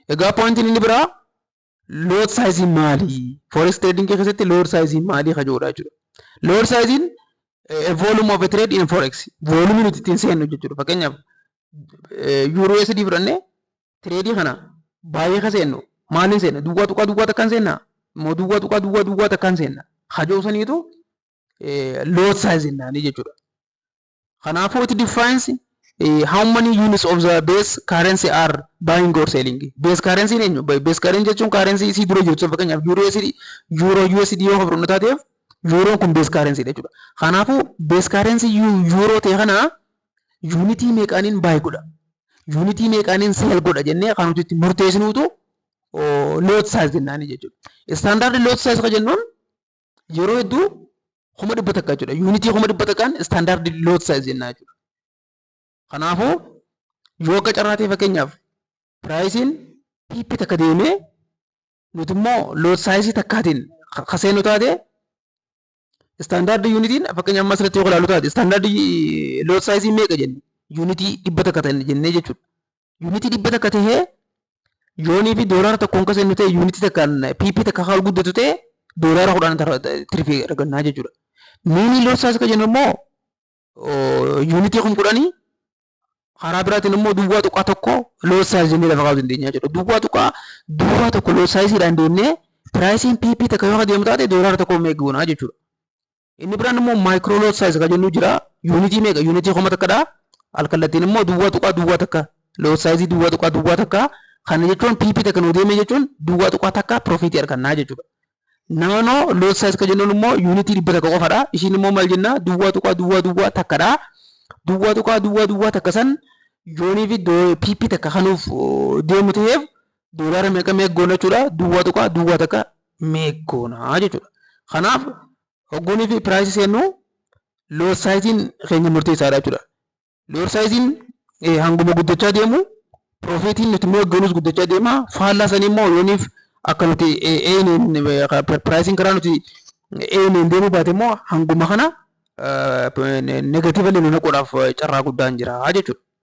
Egaa pointiin inni biraa lot size maali? Forex trading keessatti lot size maali ka jedhudha jechuudha. Lot size volume of a trade in forex. Volume nuti ittiin seennu jechuudha. Fakkeenyaaf, euro USD fudhannee trade kana baay'ee ka seennu maaliin seenna? Duwwaa tuqaa duwwaa takkaan seenna? Immoo 0.001 seenna? Hajoo saniitu lot size jennaanii jechuudha. Kanaafuu, it defines how many units of the base currency are buying or selling. Base currency eenyu? Base currency jechuun currency isii dura jirtu. Fakkeenyaaf, euro USD, euro USD yoo fudhannu taateef, euroon kun base currency dha jechuudha. Kanaafuu, base currency euro ta'e kana unitii meeqaaniin buy godha, unitii meeqaaniin sell godha jennee kan nuti itti murteessinuutu lot size jennaanii jechuudha. Standard lot size kan jennuun yeroo hedduu 100,000 jechuudha. Unitii 100,000n standard lot size jennaa jechuudha. Kanaafuu, yoo akka carraa ta'e, fakkeenyaaf, priceiin pip takka deemee nuti immoo lot size takkaatiin ka seennu taate, standard unitiin, fakkeenyaaf, amma asirratti yoo ilaallu taate, standard lot size meeqa jenne? Unitii 100 ta'e jennee jechuudha. Unitii 100 tahee yoonii fi doolaara 1n ka seennu ta'e, unitii takkaan pip takka haa guddatu ta'e, doolaara 10 tirfii argannaa jechuudha. Mini lot size ka jennu immoo unitii 10,000, karaa biraatiin immoo 0.1 lot size jennee lafa kaa'uu dandeenya jechuudha. 0.01 lot sizeiidhaan deemnee priceiin pip takka yoo deemu taate, doolaara 1 meeqa goonaa jechuudha. Inni biraan immoo micro lot size ka jennu jira. Unitii meeqa? Unitii 1000dha. Alkallattiin immoo 0.01, lot size 0.01. Kana jechuun pip takka nuu deeme jechuun 0.1 profitii argannaa jechuudha. Nano lot size ka jennuun immoo unitii 100 qofadha. Ishiin immoo maal jennaa? 0.001dha. 0.001 san yoonii fi pip takka kanuuf deemu ta'eef, doolaara meeqa meeqa goona jechuudha? 0.01 meeqa goona jechuudha. Kanaaf, hogguunii fi price seennu lot sizeiin keenya murteessaadha jechuudha. Lot sizeiin hanguma guddachaa deemu, profitiin nuti immoo goonus guddachaa deema. Faallaa sanii immoo yooniif akka nuti priceiin karaa nuti eenyuun deemuu baate immoo, hanguma kana negative illee nu naquudhaaf carraa guddaan jira jechuudha.